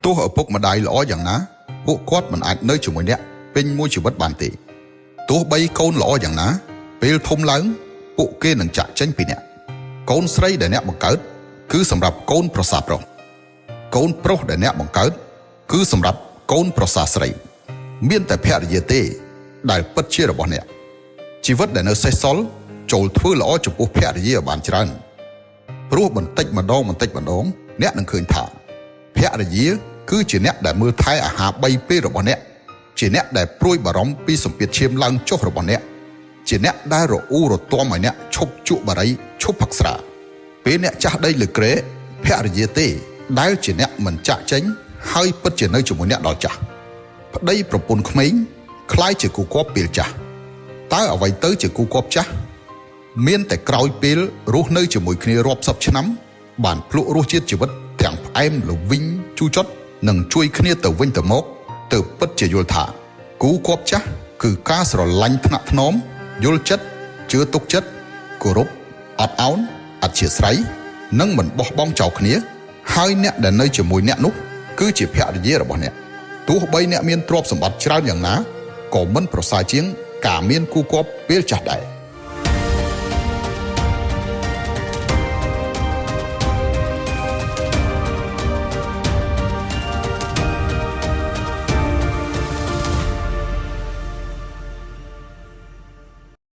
ទោះឪពុកម្ដាយល្អយ៉ាងណាពួកគាត់មិនអាចនៅជាមួយអ្នកពេញមួយជីវិតបានទេទោះបីកូនល្អយ៉ាងណាពេលធំឡើងពួកគេនឹងចាក់ចេញពីអ្នកកូនស្រីដែលអ្នកបង្កើតគឺសម្រាប់កូនប្រសាប្រុសកូនប្រុសដែលអ្នកបង្កើតគឺសម្រាប់កូនប្រសាស្រីមានតែភរិយាទេដែលពិតជារបស់អ្នកជីវិតដែលនៅសេសសល់ចូលធ្វើល្អចំពោះភរិយាឲ្យបានច្រើនព្រោះបន្តិចម្ដងបន្តិចម្ដងអ្នកនឹងឃើញថាភរិយាគឺជាអ្នកដែលមើលថែអាហារ3ពេលរបស់អ្នកជាអ្នកដែលព្រួយបារម្ភពីសម្ពាធឈាមឡើងចុះរបស់អ្នកជាអ្នកដែលរអ៊ូរទាំឲ្យអ្នកឈប់ជក់បារីឈប់ផឹកស្រាពេលអ្នកចាស់ដីលើគ្រែភរិយាទេដែលជាអ្នកមិនចាក់ចេញហើយពិតជានៅជាមួយអ្នកដល់ចាស់ប្តីប្រពន្ធក្មេងក្លាយជាគូគប់ពេលចាស់តើអ្វីទៅជាគូគប់ចាស់មានតែក្រោយពេលរស់នៅជាមួយគ្នារាប់សិបឆ្នាំបានភ្លក់រសជាតិជីវិតទាំងផ្អែមល្វីងជូរចត់និងជួយគ្នាទៅវិញទៅមកទើបពិតជាយល់ថាគូគប់ចាស់គឺការស្រឡាញ់ថ្នាក់ថ្នមយល់ចិត្តជឿទុកចិត្តគោរពអត់ឱនអធ្យាស្រ័យនិងមិនបោះបង់ចោលគ្នាហើយអ្នកដែលនៅជាមួយអ្នកនោះគឺជាភរិយារបស់អ្នកទោះបីអ្នកមានទ្រព្យសម្បត្តិច្រើនយ៉ាងណាក៏មិនប្រសើរជាងការមានគូគប់ពេលចាស់ដែរ។